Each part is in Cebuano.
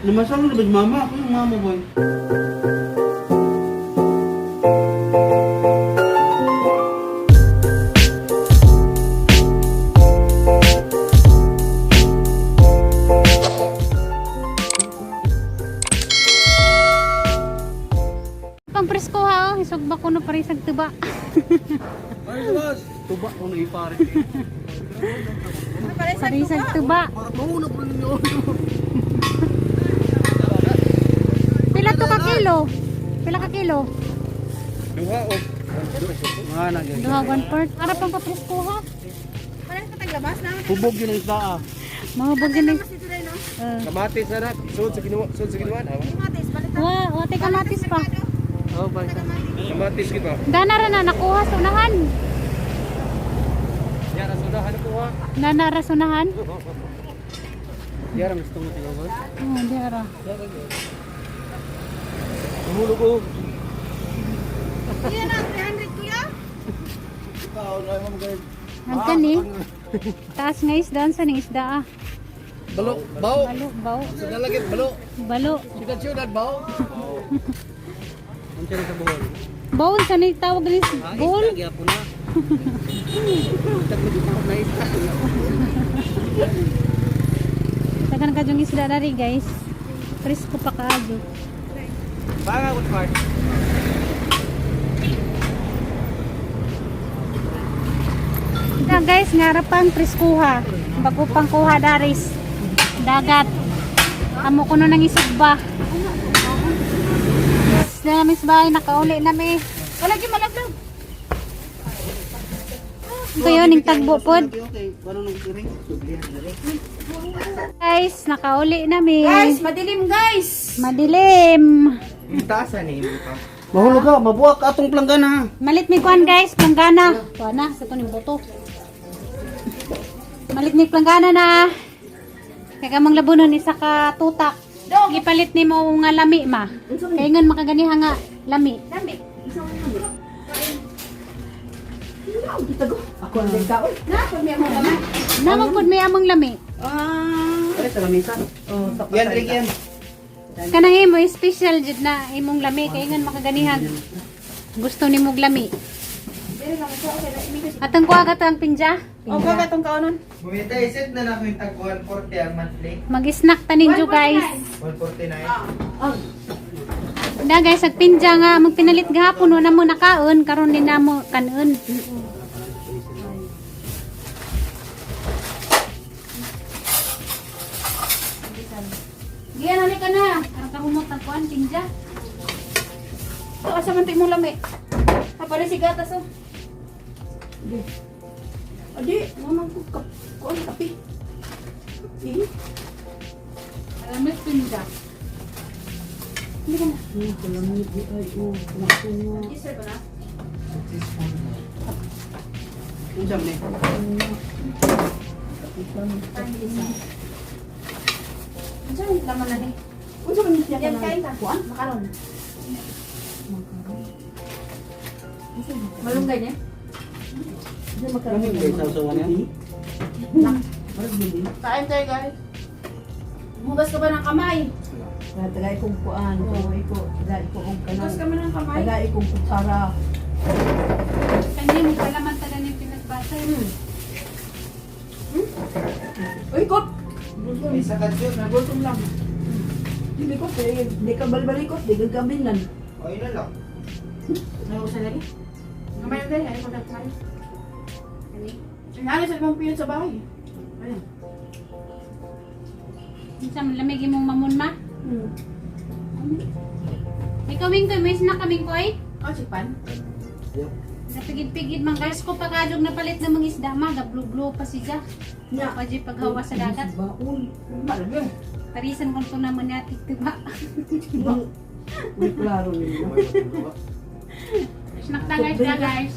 Lumasang na ba si mama? Ako yung mama boy. Pang presko ha, oh. Isog ba kuno parisag tuba. Tuba ko na ipare. Parisag tuba. Para mauna po ninyo. Pila to ka kilo? Pila ka kilo? Duha o. Mga na gyud. Duha 1/4. Ara pang papresko ha. Hubog yun ang isda ah. Mahubog gani. Kamatis na na. Sud sa kinuha, sud sa kinuha. Wa, wa tay kamatis pa. Oh, bye. Kamatis gid ba? Dana ra na nakuha sa unahan. Ya rasudahan ko ha. Dana ra sa unahan. Yara gusto mo tingnan boy. Oh, di ara. Tumulog ko. Yan na, 300 kuya. Nagkani. Taas nga isda sa ning isda ah. Balo, bao. Balo, baw. Sa dalagit balo. Balo. Siyudad siyudad bao. Ang tiyan sa buhol. Bowl sa ni tawag ni Ah, bowl. isda gyapon na. Tagmagitawag na isda. Tagan ka yung isda dari guys. Presko pa kaadyo. Banga good part. Na guys, nga pang preskuha. Bago pang kuha daris. Dagat. Amo kuno nang isugba. Yes, na miss bay nakauli na mi. Wala di malaglag. Ito yun, ning tagbo pod. Okay, paano nang ring? Guys, nakauli na mi. Guys, madilim guys. Madilim. Taas ni imo pa. Mahulog ka, mabuak atong planggana. Malit mi kuan guys, planggana. Kuan na sa tuning buto. Malit mi planggana na. Kaya kamang labunon isa ka tutak. Gipalit nimo nga lami ma. Kay ngan makaganiha nga lami. Dami. Ako ang kaon. Na, pag may mga lami. Namang pud may among lami. Ah. Ay, sa lamisa. Oh, sa Yan, Rick, yan. Kanang imo special jud na imong lami kay ngan makaganiha. Gusto nimo og lami. Atong kuha ka to ang pinja. O, oh, katong kaonon. Bumita isit na na ako yung tag 140 ang monthly. Mag-snack ta ninyo guys. 149. Na guys, ag pinja nga magpinalit gahapon wala mo nakaon karon ni namo kanon. Giyan ka na. Aron ka humot ang kuan pinja. Ito, asa man to imong lami. Ah, pare si gatas oh. Adi, naman ko kap kuan kape. Eh, Alamit pinja. Hindi ka na. kalamig di ay oh, nakunga. Register ko na. Unsa man eh? Unsa man laman na ni? Unsa man siya Yan kanang kain ta. kuan? Makaron. Malunggay niya. Unsa makaron? Ano yung sausawan yan? Marag bili. Kain tayo guys. Hugas ka ba ng kamay? Tagay kong kuan, tagay ko, tagay ko og Hugas kanang. ka ba ng kamay? Tagay kong kutsara. Kanya mo palaman taga ni pinagbasa. Uy, kot. May sakad yun. Nagutom lang. Dili ko kay di ka balbalikot, di ka gabinan. O yun na lang. Nagusan lagi. Kamay na tayo. Ayaw ko na tayo. Ano sa limang pinot sa bahay? Ayun. Unsa man lamig imong mamon ma? Hmm. Ikaw wing may snack kaming koy. Oh, chipan. Napigid-pigid man guys ko pagkadog napalit ng mga isda ma, gablu-blu pa siya. Nya. Pa di paghawa sa dagat. Baon. Malagyan. Parisan kon to naman natin diba? Uy, klaro ninyo. Snack ta guys, ta guys.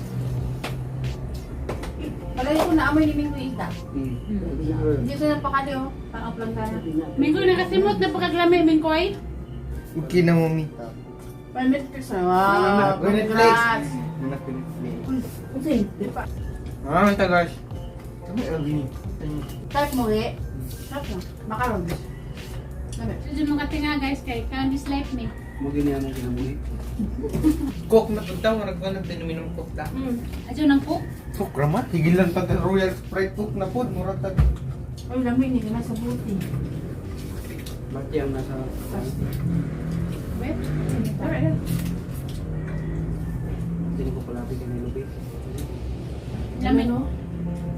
Palagi ko naamoy ni Mingko yung isda. Hindi ko napakali oh. Parang planggana. Mingko nakasimot na pagkaglami Mingkoy. Okay na mamita. Parang Netflix na. Wow. Netflix. Congrats. Netflix. Unsa yun? Ah, ito guys. Kami Elvin. Type mo eh. Type mo. Makaron. Lami. Sudyo mga tinga guys kay count is life me. Mo gini among kinabuhi. Coke na punta, murag ko nagtinuminom coke ta. Adyo nang cook. Coke raman, higil lang tag Royal Sprite Coke na pod, murag tag. Ay, lami ni kana sa buti. Bati ang nasa Wait. Alright. Dili ko palabi kay lubi. Lami. No?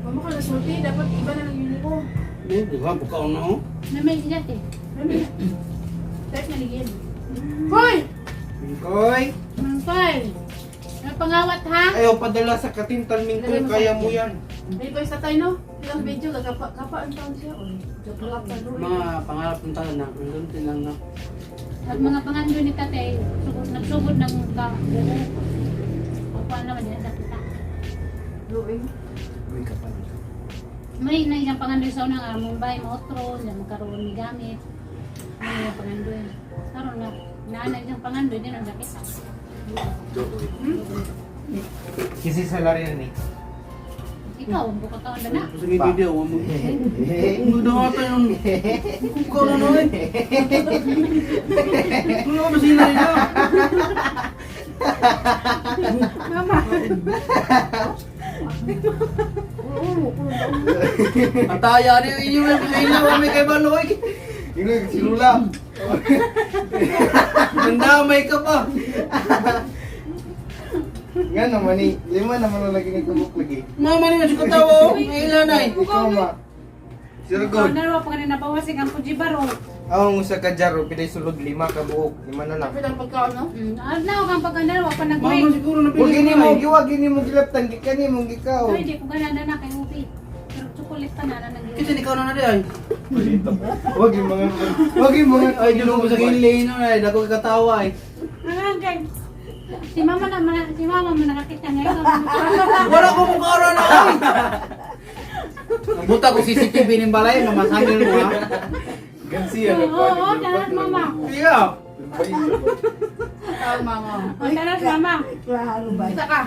Mama ka nasulti, dapat iba na lang yun ko. Di, di ba bukaon na oh. Lami siya te. Lami. Type na ligin. Hoy! Mingkoy. Mangkoy. May pangawat ha. Ayaw padala sa katintal Mingkoy, kaya mo yan. May ko isa tayo no? Ilang video, kapa, kapa ang taon siya. Oy. Kapa, Mga pangarap ng taon na, nandun din lang na. At mga pangando ni tatay, sugod, nagsugod ng ka. O paano naman yan sa kita. Luwing. Uy, kapal. May na isang pangandoy sa una nga Mumbai, maotro, na magkaroon ni gamit. May isang pangandoy. Karon na, naana isang pangandoy, di na nakita. Kasi salary na ni. Ikaw, buka taon na na. Sige, video, wa mo. Ano daw ata yun? Bukaon na no eh. Ano ba sila nila? Mama. Ang taya niyo inyo inyo kami kay Baloy. Yung si Lula. Nandamay ka pa. Nga naman ni, lima naman na lagi nagkabuk lagi. Mama niyo si katawa oh. May ilanay. Ikaw ma. Sir Ikaw God. na raw, pag nabawasig ang kujibaro. Ang usa ka jaro pilay sulod lima ka buok, lima na lang. Kapit ang pagkaon no? Adlaw kang pagkandalawa pa Mama nag-wait. siguro na Wag gini mo giwa gini mo gilaptan gikan mo gikaw. Ay, di ko ganana na kay Upi. Pero chocolate pa na na nag Kasi ikaw na na di ay. Wag yung mga wag yung mga Ay, dito ko sa kinlay no ay dako katawa ay. Ang kay Si mama na si mama mo nakakita ngayon. Wala ko mong karon na ay. Buta ko CCTV ning balay mamasangil mo ha. Gansi Oo, oo, taras mama. Iya. Tawag mama. O, taras mama. Klaro ba? Kita ka.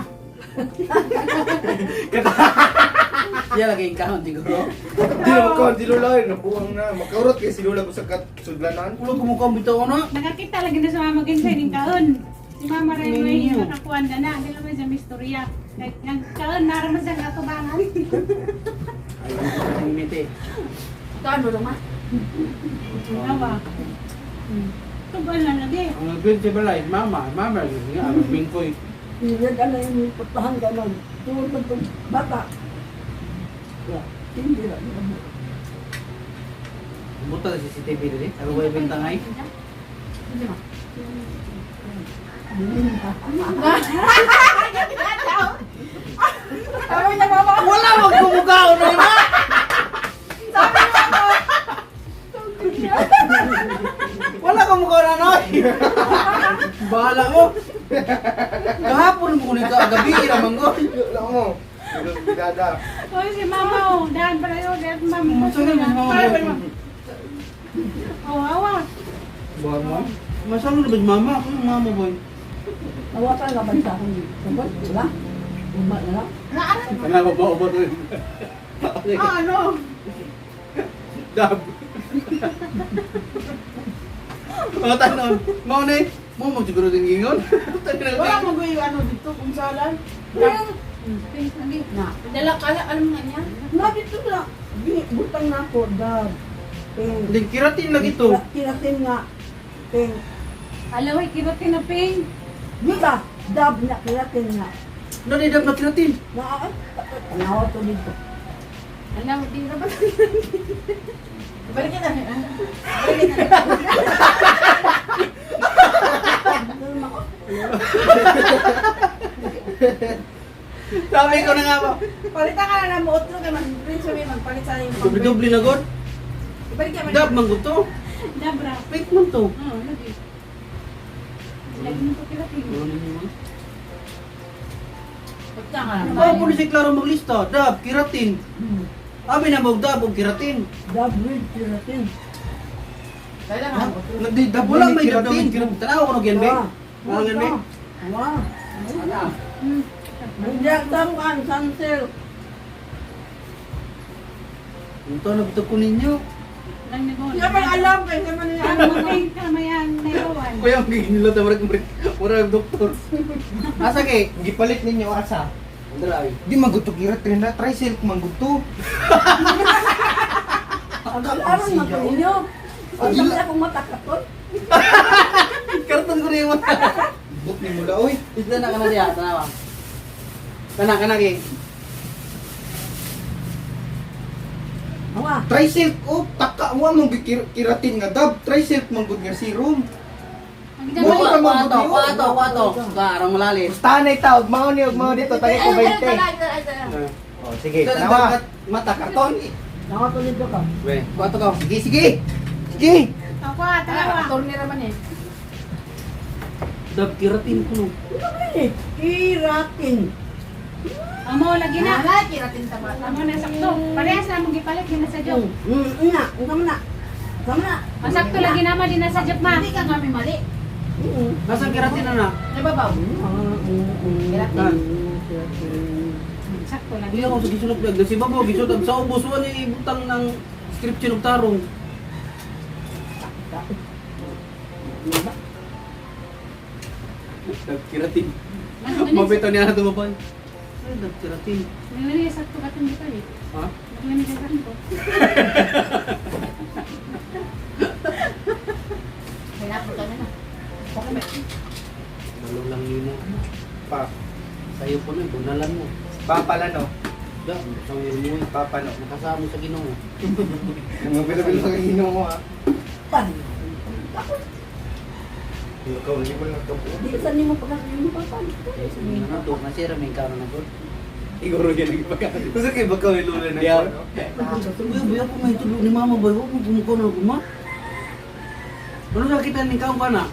Iya lagi yung kahon siguro. Di na makaon si Lola ay nabuang na. Makaurot kay si Lola sa kat sudlanan. Ulo ko mukha bitaw na. Nakakita lagi na sa mama ginsay ning kaon. Si mama rin may Ninyo. nakakuan na na. Dili man siya mistorya. Kahit nang kaon naraman siya katubangan. Ay, ang mite. Kaan mo lang ma. Tawa. Tubal na lagi. Ang nagbil si balay, mama, mama nga ang bingkoy. Hindi ka na yung putahan ka nun. Tungod na itong bata. Ya, hindi na. Buta sa CCTV dili. Ano ba yung tangay? Hindi ma. Sabi niya mama. Wala wag kumukaon na ma. Wala ka mukha na noy. Bahala mo. Kahapon mo kunin ka gabi ra man ko. Lola mo. Dada. Oy, si mama oh. Dahan pala yun. Dahan mama. Masangil mo si mama. Oh, awa. Ba mo? Masangil ba si mama? Ako yung mama boy. Nawasan ka ba sa akin? Sabot? Wala? Uma na lang? Kana ba ba ba to? Ah, ano? Dab. Mga tanon, mao na eh. Mo mo siguro din gingon. Wala mo yung ano dito kung salan. Na. Dala ka alam nga niya. Na dito na. Butang na ako. Dab. Ping. Din kiratin lagi to. Kiratin nga. Ping. Alaway, kiratin na ping. Di ba? Dab na kiratin nga. Nani dab na kiratin. Na, ay, tanawa to dito. Alaw, di na ba? Balik na. Sabi ko na nga ba. Palitan ka na ng otro kay mag-print sa magpalit sa yung Dubli-dubli na god. Ibalik ka man. Dab man gud to. Dabra. Fake man to. Oo, lagi. Lagi mo to kiratin. Ano ninyo man? Pagta ka na. Ako po si Klaro maglista. Dab, kiratin. Abi na mo dab og kiratin. Dab with kiratin. Kailangan otro. Nagdi dab wala may dab daw kiratin. Tanaw ko no yan be. Ah. Wala yan be. Wow. Wala. Hindi ang kan sunsilk. Ito na bitaw ko ninyo. Lang ni Bon. Hindi pa alam kay naman niya. Ang mga kamayan na iwan. Kuya, ang gigilot na murag murag doktor. Asa kay? Gipalit ninyo asa. Dry. Di maguto kiratin na try silk mangguto. Ang aron man ko ninyo. Ang dami akong mata katon. Karton ko rin yung mata. But ni mula oy. Isda na ka na siya, tanawa. Kana, kana kay. Awa. Try silk oh, taka mo mong kiratin nga dab. Try silk manggod nga serum. Ang Mo ganda ka manggod Kwato, yun. kwato, kwato. Karang malalim. Basta na itaw, mao ni og mao dito tayo ko 20. Oh, sige, Ito tanawa. mata karton. Nawa to nito ka. We, kwato ka. Sige, sige. Sige. Ako, tanawa. Attorney raman eh. Dab kiratin ko no. Eh, kiratin. Amo lagi na. Ala, kiratin ta ba? Amo na sakto. Parehas na mong gipalit din na sa job. Na, unsa man na. Unsa man na. Ang sakto lagi naman din na sa job ma. Hindi ka kami mali. Nasa kiratin na na. Nababaw. Kiratin. Sakto lagi. Hindi ako sa gisulot dag. Si Babo gisulot sa ubos wa ni ibutang ng scripture og tarong. Dab kiratin. Mabito niya na tumabay. Ay, dab kiratin. May wala sakto ka itong gipalit. Ha? Maglamig ka sakto. May napol ka na na. Okay ba? Dalo lang nimo. Pa, Sayo po na, bunalan mo. pa pala no. Da, sa mo. Pa pa no. Nakasama sa Ginoo. Mabilo-bilo sa Ginoo ha. Pan. Ikaw hindi ko lang kabuo. Di sa nimo pagkain mo pa pan. Ano to, masira may karon na gud. Iguro yan ang ipagkain. Gusto kay baka may lula na Yeah. ko, no? Buya, buya ko may tulog ni mama ba? Huwag mo kumukuha na guma. Ano sa kita ni kaon ka na?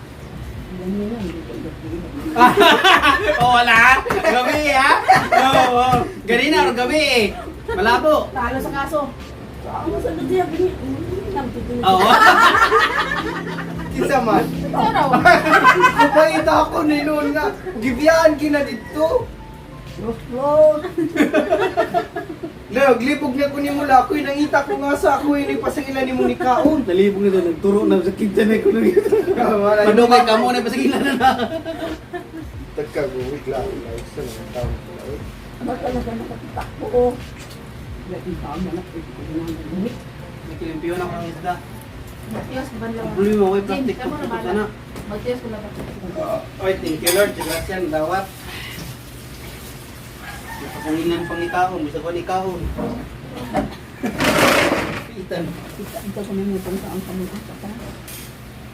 Oh, wala. Gabi ha? Oo, oh, Ganina or gabi eh. Malabo. Talo sa kaso. Ang sa diya bini. Oo. Kinsa man. Ikaw raw. Kupahita ako ni Luna. Gibiyaan kina dito. Los los. Lag, libog niya ko ni mula ako. Nangita ko nga sa ako. Ini pasangilan ni mo ni Kaon. Nalibog na doon. Nagturo na sa kitchen na ko na dito. Padungay ka muna pasagilan na na. Tagkaguwig lang. Sa mga taon ko na, eh. Baka na sa nakatakbo o. Lain taon na nakikita. Nakilimpiyon ako ng isda. Magtiyos, banlaw. Ang problema ko ay plastic. Jim, kamo na Tutok bala. na. Magtiyos ko na ba? Oy, thank you Lord. Gracias, dawat. Nakapanginan pang ikaon. Gusto ko ni ikaon. Itan. Ito sa mga pang taon kami sa pa.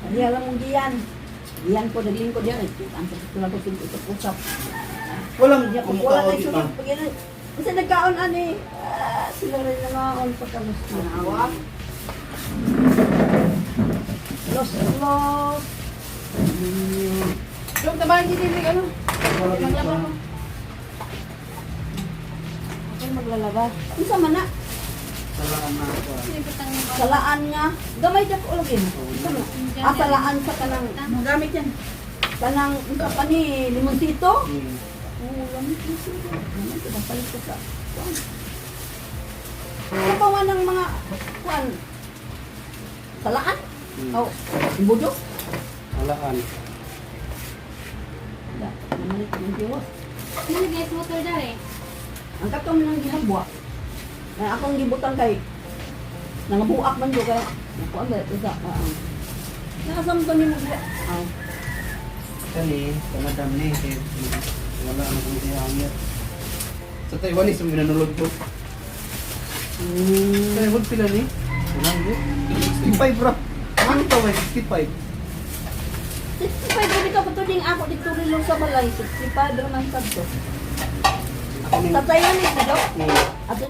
Ari alam mong diyan. Diyan ko naglingkod diyan. Ang sa tula ko usap. Walang Diyan ko wala kumukao kay dito. sunod pag ina. Kasi nagkaon ani. Ah, sila rin nangaon pagkalos Awa. Los los. Yung tabahan dito yung ano. Maglaba mo. Ako yung maglalaba. Unsa man na? Salaan na ako. Salaan nga. Gamay dako lagi. Unsa man na? Ah, salaan sa kanang Ang gamit yan. kanang unsa pa ni limoncito. Hmm. Oo, lamit limoncito. Naman ko palit ko sa kuan. Ano pa man ang mga kuan? Salaan? Hmm. Oh, budo? Salaan. Da, namalit ng Diyos. Sino guys motor dare? Ang katong nang gihabwa. Na akong gibutang kay nangabuak man do kay nakuan ba ito sa ah. Nakasam to ni mo ah. Kani, kamadam ni. Kaya wala na kung kaya angit. Sa Taiwan is ang binanulog ko. Taiwan pila ni? Wala yun. 65 ra. Ano to may 65? 65 ra dito kato ding ako dito rilo sa balay 65 ra man sad to. Ako ni. Sa Taiwan is dito. Hmm. Ato